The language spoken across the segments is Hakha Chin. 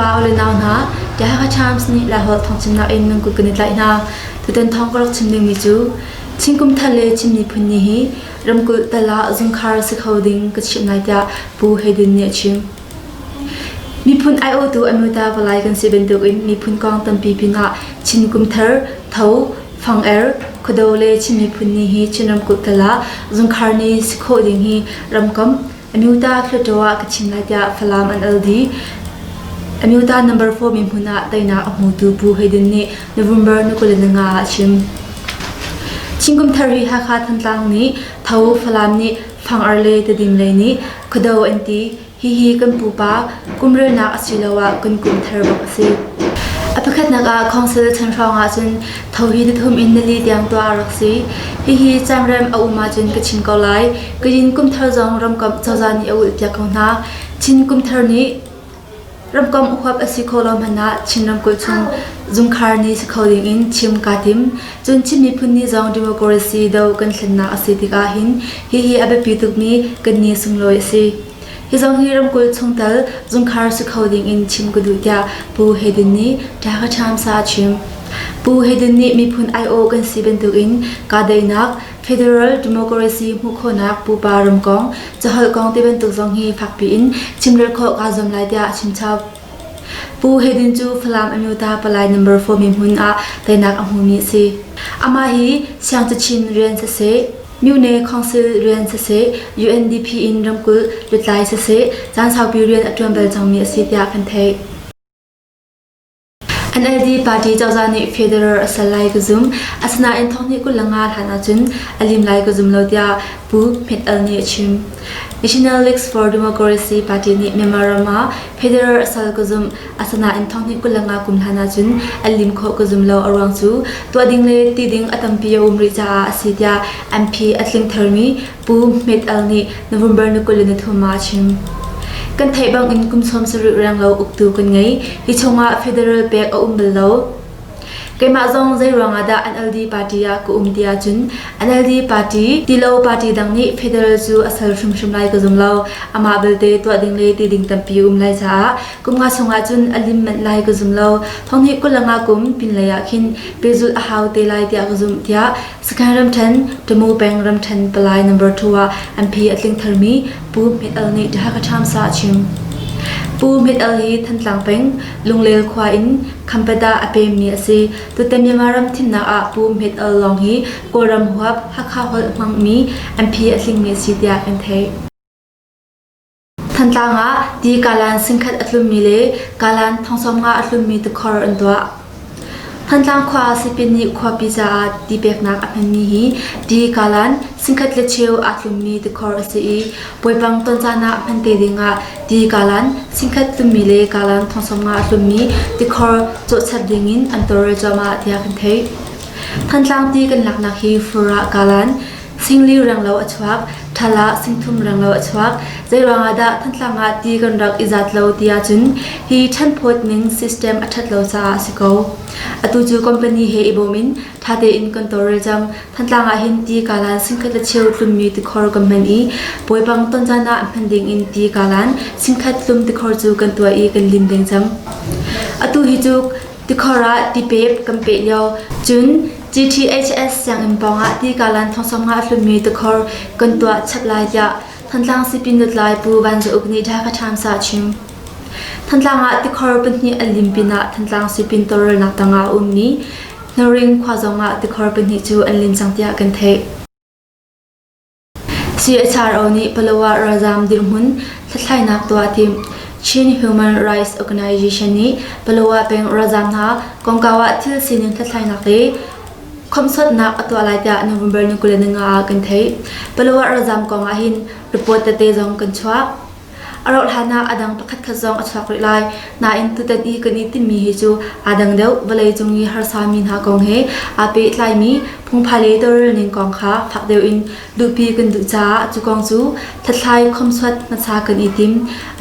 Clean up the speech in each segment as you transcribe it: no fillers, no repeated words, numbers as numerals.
Le pa le nau hna, The Hakha Times nih Laiholh thawngchimnak in nan kut kan i tlaih hna. Tutan thawng ka rak chim dingmi cu Chin kum thar le Chin miphun ni hi ramkulh tal ah zungkhar si kho ding ka chimh lai tiah Pu Hedin nih a chim. Miphun aiawhtu Amyota palai kan si bantukin miphun kong tampi pinah Chin kum thar, Tho, Fang-er, Khuado le Chin miphun ni hi Chin ramkulh tal ah zungkhar ni si khawh ding hi ramkomh Amyota Hluttaw ah ka chim lai tiah Falam an al dih. Amyota number 4 mi hmun ah teinak a hmutu Pu Hedin nih November ni 25 ah a chim. Chinkum thar hi Hakha Thantlang nih Tho Falam nih Fang-ar le Tedim lei nih Khuado an ti. Hihi kan pupa kumrelnak asiloah kan kum thar bak a si. A pakhatnak ah Council chan hrawng ahcun tho hi nithum in nili tiang tuah a rak si. Hihi caanrem a um ahcun ka chim ko lai. Kayin kumthar zong ramkomh cozah nih a ulhpiak ko hna. Chin kumthar nih ramkomh huap a si khawh lo hmanh ah Chin ramkulh chung zungkhar ni si kho ding in chim kaa tim. Cun Chin miphun ni zong democracy do kan thlennak a si tikah hin hihi a biapi tukmi kan ni sunglawi a si. Hi zong hi ramkulh chungtel zungkhar si kho ding in chim ka duh tiah Pu Hedin nih Dhaka Times ah a chim. Pu Hedin nih miphun aiawh kan si bantukin kahdaihnak, federal democracy hmuh khawhnak pupa ram kong, caholh kong ti bantuk zong hi fakpi in chimrel khawh kaa zuam lai tiah a chimchap. Pu Hedin cu Falam Amyota palai number 4 mi hmun ah teinak a hmumi a si. Amah hi Siangcachin rian siseh, Myone Council rian siseh, UNDP in ramkulh lutlai siseh, caan saupi rian a ṭuan bal cangmi a si tiah kan theih. NLD party cozah nih Federer a sal lai ka zum. Asinain thonghnih 25 hlan ahcun a lim lai ka zum lo tiah Pu Hmet Al nih a chim. National League for Democracy party nih Myanmar ram ah Federer a sal ka zumh. Asinain thonghnih 25 kum hlan ahcun a lim khawh ka zum lo. A ruang cu tuah ding le ti ding a tampi a um rih caah a si tiah MP a tling tharmi Pu Hmet Al nih November ni 23 ah a chim. Kan theih bangin kum 70 renglo uktu kan ngei. Hi chungah federal pek a um bal lo. Keimah zong zei ruangah dah NLD party ah ka um ti ahcun NLD party tilo party dang nih federal cu a sal hrimhrim lai ka zum lo. Amah belte tuah ding le ti ding tampi um lai caah kum nga chungah cun a lim manh lai ka zum lo. Thonghnih 25 kum pinlei ah khin pehzulh a hau te lai tiah ka zumh tiah Sakhan ramṭhen Tamu peng ramṭhen palai number 2 ah MP a tling tharmi Pu Hmet Al nih The Hakha Times ah a chim. Pu Hmet Al hi Thantlang peng Lunglel khua in Khampat ah a pemmi a si. Tutan Myanmar ram thimnak ah Pu Hmet Al lawng hi Kawlram huap Hakha holh hmangmi MP a tlingmi a si tiah kan theih. Thantlang ah ti kalan singkhat a tlummi le kalan 70,000 a tlummi tikhor an tuah. Thantlang khua sipin nih khuapi caah ti peknak a hmanmi hi ti kalan singkhat le cheu aa tlummi tikhor a si i puaipang ton caan ah hman te ding ah ti kalan singkhat tlummi le kalan 70,000 a tlummi tikhor cawhchap ding in an tawlrel cuahmah tiah kan theih. Thantlang ti kan laknak hi fur ah kalan Singli renglo a chuak, ṭhal ah singthum renglo a chuak. Zeiruang ah dah Thantlang ah ti kan rak i zat lo ti ahcun hi ṭhanphawt ning system a ṭhat lo caah a si ko. Atu cu company he i bawm in ṭha tein kan tawlrel cang. Thantlang ah hin ti kalan singkhat le cheu tlummi tikhor kan hman i puaipang ton caan ah hman ding in ti kalan singkhat tlum tikhor cu kan tuah i kan lim deng cang. Atu hi cu Tikhor ah tipep kan peh lio. Cun GTHS sianginn pawngah ti kalan 70,000 a hlunmi tikhor kan tuah chap lai tiah Thantlang Sipin lutlai Pu Van Za Uk nih Dhaka Times ah a chim. Thantlang ah tikhor pahnih an lim pinah Thantlang Sipin tawlrelnak tangah a ummi Hnaring khua zongah tikhor pahnih cu an lim cang tiah kan theih. CHRO nih Palawa ralzaam dirhmun hlathlainak tuah a timh. Chin Human Rights Organization nih Palawa peng ralzaam hna kongkau ah thil sining hlathlainak le khawmhsuatnak a tuah lai tiah November ni 25 ah kan theih. Palawa ralzaam kong ah hin report tete zong kan chuah. A rauhhlan ah a dang pakhatkhat zong a chuak rih lai. Nain tutan i kan i timhmi hi cu aa dang deuh. Vawleicung i harsami hna kong he aa pehtlaimi phungphai le tawlrelning kong kha fak deuh in luhpi kan duh caah cu kong cu hlathlai khomsuat hmasa kan i tim.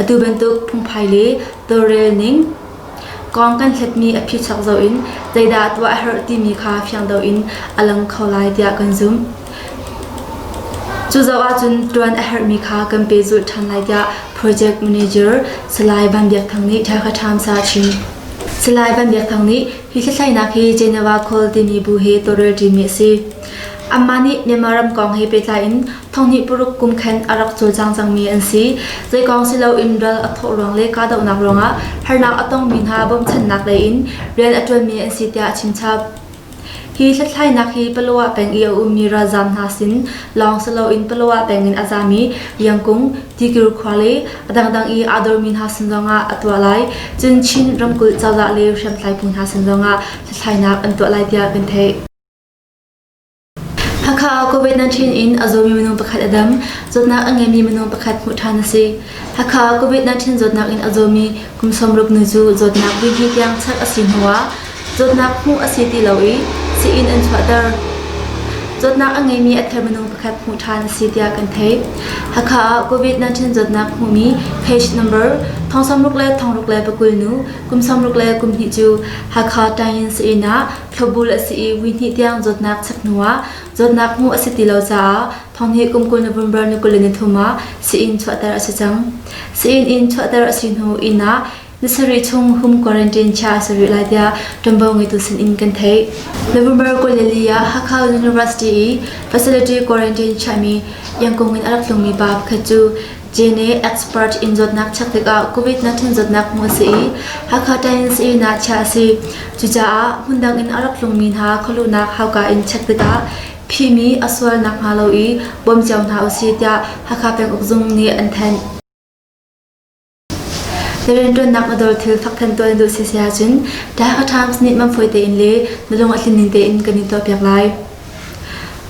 Atu bantuk phungphai le tawlrelning kong kan hlatmi a phichuak zoh in zeidah tuah a herh timi kha fiang deuh in a lang kho lai tiah kan zumh. Cu zoh ahcun ṭuan a herhmi kha kan pehzulh ṭhan lai tiah Project Manager Salai Van Biak Thang nih Hakha Times ah a chim. Salai Van Biak Thang nih hi hlathlainak hi Geneva Call timi bu he tawlrel ṭimi a si. Anmah nih Myanmar ram kong he pehtlai in thonghnih paruk kum khan a rak cawlcang cangmi an si. Zei kong si loin ral a thawh ruang le kahdohnak ruangah harnak a tongmi hna bawmchannak lei in rian a ṭuanmi an si tiah a chimchap. Hi hlathlainak hi Palawa peng i a ummi ralzaam hna sin lawng si loin Palawa peng in a zaami Yangkung, Tikir khua le a dangdang i aa dormi hna sin zongah a tuah lai. Cun Chin ramkulh cozah le hriamtlai phu hna sin zongah hlathlainak an tuah lai tiah kan theih. Hakha ah COVID-19 in a zawmi minung pakhat a dam. Zawtnak a ngeimi minung pakhat hmuh ṭhan a si. Hakha ah COVID-19 zawtnak in a zawmi kum 60 nu cu zawtnak vui tiang chak a si hnuah zawtnak hmuh a si ti lo i sii-inn an chuahter. Zawtnak a ngeimi a thar minung pakhat hmuh ṭhan a si tiah kan theih. Hakha ah COVID-19 zawtnak hmuhmi case number 662 nu kum 62 cu Hakha Tayin sii-inn ah thlopbul a si i vui hnih tiang zawtnak chek hnuah zawtnak hmuh a si ti lo caah thonghnih kum 20 November ni 23 ah sii-inn chuahter a si cang. Sii-inn in chuahter a si hnu inn ah ni sarih chung home quarantine chia a si rih lai tiah ṭuanvo ngeitu sinin kan theih. November 24 ah Hakha University i facility quarantine chiahmi Yangkung in a rak tlungmi pa pakhat cu Jene expert in zawtnak check tikah COVID-19 zawtnak hmuh a si i Hakha Tayin sii-inn ah chiah a si. Cucaah hmundang in a rak tlungmi hna khualuhnak hauka in check tikah phihmi a sual nakhnga lo i bawm cio hna usih tiah Hakha penguk zung nih an thanh. Na rianṭuannak na dawr thil fakṭhan tuah na duh si ahcun The Hakha Times nih man fawi tein le na lung a tlin ning tein kan in tuahpiak lai.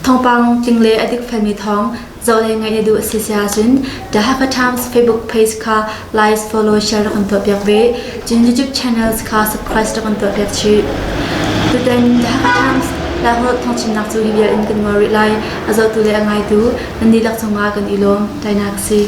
Thawngpang tling le a dikfelmi thawng zoh le ngaih na duh a si si ahcun The Hakha Times Facebook page kha like, follow, share rak kan tuahpiak ve. Cun YouTube channels kha subscribe rak kan tuahpiak chih. Tutan The Hakha Times Laiholh thawngchimnak cu hi vial in kan ngol rih lai. A zohtu le a ngaitu nan dihlak cungah kan i lawm. Tainak si.